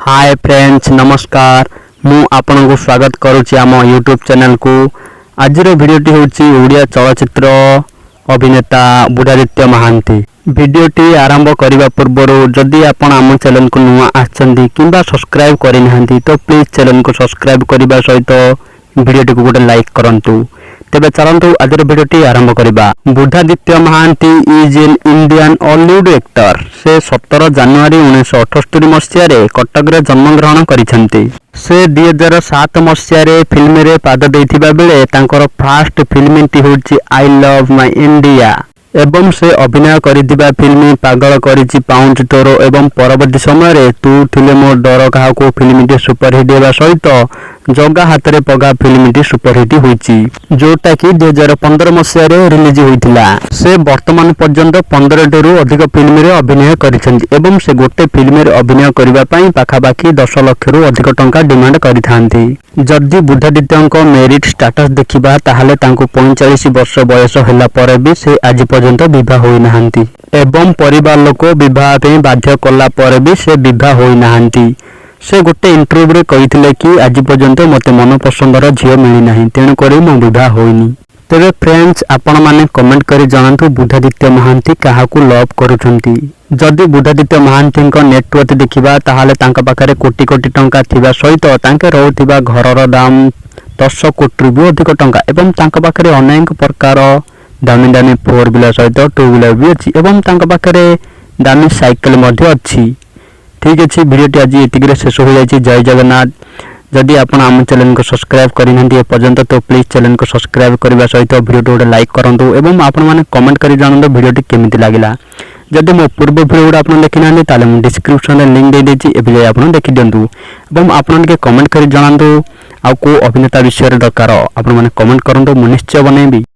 ହାଏ friends, ନମସ୍କାର। ମୁଁ ଆପଣଙ୍କୁ ସ୍ୱାଗତ କରୁଛି ଆମ ୟୁଟ୍ୟୁବ୍ ଚ୍ୟାନେଲକୁ। ଆଜିର ଭିଡ଼ିଓଟି ହେଉଛି ଓଡ଼ିଆ ଚଳଚ୍ଚିତ୍ର ଅଭିନେତା ବୁଦ୍ଧାଦିତ୍ୟ ମହାନ୍ତି। ଭିଡ଼ିଓଟି ଆରମ୍ଭ କରିବା ପୂର୍ବରୁ ଯଦି ଆପଣ ଆମ ଚ୍ୟାନେଲକୁ ନୂଆ ଆସିଛନ୍ତି କିମ୍ବା ସବସ୍କ୍ରାଇବ୍ କରିନାହାନ୍ତି, ତ ପ୍ଲିଜ୍ ଚ୍ୟାନେଲକୁ ସବସ୍କ୍ରାଇବ୍ କରିବା ସହିତ ଭିଡ଼ିଓଟିକୁ ଗୋଟେ ଲାଇକ୍ କରନ୍ତୁ। ତେବେ ଚାଲନ୍ତୁ, ଆଜିର ଭିଡ଼ିଓଟି ଆରମ୍ଭ କରିବା। Budhaditya Mohanty is an Indian Ollywood actor. ସେ 17 ଜାନୁଆରୀ 1978 ମସିହାରେ କଟକରେ ଜନ୍ମଗ୍ରହଣ କରିଛନ୍ତି। ସେ 2007 ମସିହାରେ ଫିଲ୍ମରେ ପାଦ ଦେଇଥିବା ବେଳେ ତାଙ୍କର ଫାଷ୍ଟ ଫିଲ୍ମଟି ହେଉଛି I love my India ଏବଂ ସେ ଅଭିନୟ କରିଥିବା ଫିଲ୍ମ ପାଗଳ କରିଛି ପାଉଁଜି ତୋର ଏବଂ ପରବର୍ତ୍ତୀ ସମୟରେ ତୁ ଥିଲେ ମୋ ଡର କାହାକୁ ଫିଲ୍ମଟି ସୁପରହିଟ୍ ହେବା ସହିତ ଜଗା ହାତରେ ପଘା ଫିଲ୍ମଟି ସୁପରହିଟ୍ ହୋଇଛି, ଯୋଉଟାକି 2015 ମସିହାରେ ରିଲିଜ ହୋଇଥିଲା। ସେ ବର୍ତ୍ତମାନ ପର୍ଯ୍ୟନ୍ତ 15ଟିରୁ ଅଧିକ ଫିଲ୍ମରେ ଅଭିନୟ କରିଛନ୍ତି ଏବଂ ସେ ଗୋଟେ ଫିଲ୍ମରେ ଅଭିନୟ କରିବା ପାଇଁ ପାଖାପାଖି 10 ଲକ୍ଷରୁ ଅଧିକ ଟଙ୍କା ଡିମାଣ୍ଡ କରିଥାନ୍ତି। ଯଦି ବୁଦ୍ଧାଦିତ୍ୟଙ୍କ ମ୍ୟାରିଡ୍ ଷ୍ଟାଟସ୍ ଦେଖିବା, ତାହେଲେ ତାଙ୍କୁ 45 ବର୍ଷ ବୟସ ହେଲା ପରେ ବି ସେ ଆଜି ପର୍ଯ୍ୟନ୍ତ ବିବାହ ହୋଇନାହାନ୍ତି ଏବଂ ପରିବାର ଲୋକ ବିବାହ ପାଇଁ ବାଧ୍ୟ କଲା ପରେ ବି ସେ ବିବାହ ହୋଇନାହାନ୍ତି। ସେ ଗୋଟେ ଇଣ୍ଟରଭ୍ୟୁରେ କହିଥିଲେ କି ଆଜି ପର୍ଯ୍ୟନ୍ତ ମୋତେ ମନ ପସନ୍ଦର ଝିଅ ମିଳିନାହିଁ, ତେଣୁକରି ମୋ ବିବାହ ହୋଇନି। ତେବେ ଫ୍ରେଣ୍ଡସ୍, ଆପଣମାନେ କମେଣ୍ଟ କରି ଜଣାନ୍ତୁ, ବୁଦ୍ଧାଦିତ୍ୟ ମହାନ୍ତି କାହାକୁ ଲଭ୍ କରୁଛନ୍ତି? ଯଦି ବୁଦ୍ଧାଦିତ୍ୟ ମହାନ୍ତିଙ୍କ ନେଟୱର୍ଥ ଦେଖିବା, ତାହେଲେ ତାଙ୍କ ପାଖରେ କୋଟି କୋଟି ଟଙ୍କା ଥିବା ସହିତ ତାଙ୍କେ ରହୁଥିବା ଘରର ଦାମ 10 କୋଟିରୁ ବି ଅଧିକ ଟଙ୍କା ଏବଂ ତାଙ୍କ ପାଖରେ ଅନେକ ପ୍ରକାର ଦାମୀ ଦାମୀ ଫୋର୍ ହ୍ୱିଲର ସହିତ ଟୁ ହ୍ୱିଲର ବି ଅଛି ଏବଂ ତାଙ୍କ ପାଖରେ ଦାମୀ ସାଇକେଲ ମଧ୍ୟ ଅଛି। ଠିକ୍ ଅଛି, ଭିଡ଼ିଓଟି ଆଜି ଏତିକିରେ ଶେଷ ହୋଇଯାଇଛି। ଜୟ ଜଗନ୍ନାଥ। ଯଦି ଆପଣ ଆମ ଚ୍ୟାନେଲକୁ ସବସ୍କ୍ରାଇବ୍ କରିନାହାନ୍ତି ଏପର୍ଯ୍ୟନ୍ତ, ତ ପ୍ଲିଜ୍ ଚ୍ୟାନେଲକୁ ସବସ୍କ୍ରାଇବ୍ କରିବା ସହିତ ଭିଡ଼ିଓଟି ଗୋଟେ ଲାଇକ୍ କରନ୍ତୁ ଏବଂ ଆପଣମାନେ କମେଣ୍ଟ କରି ଜଣାନ୍ତୁ ଭିଡ଼ିଓଟି କେମିତି ଲାଗିଲା। ଯଦି ମୋ ପୂର୍ବ ଭିଡ଼ିଓ ଗୁଡ଼ା ଆପଣ ଦେଖିନାହାନ୍ତି, ତାହେଲେ ମୁଁ ଡିସ୍କ୍ରିପ୍ସନରେ ଲିଙ୍କ୍ ଦେଇଦେଇଛି, ଏବେ ଯାଇ ଆପଣ ଦେଖିଦିଅନ୍ତୁ ଏବଂ ଆପଣ ଟିକେ କମେଣ୍ଟ କରି ଜଣାନ୍ତୁ ଆଉ କେଉଁ ଅଭିନେତା ବିଷୟରେ ଦରକାର। ଆପଣମାନେ କମେଣ୍ଟ କରନ୍ତୁ, ମୁଁ ନିଶ୍ଚୟ ବନେଇବି।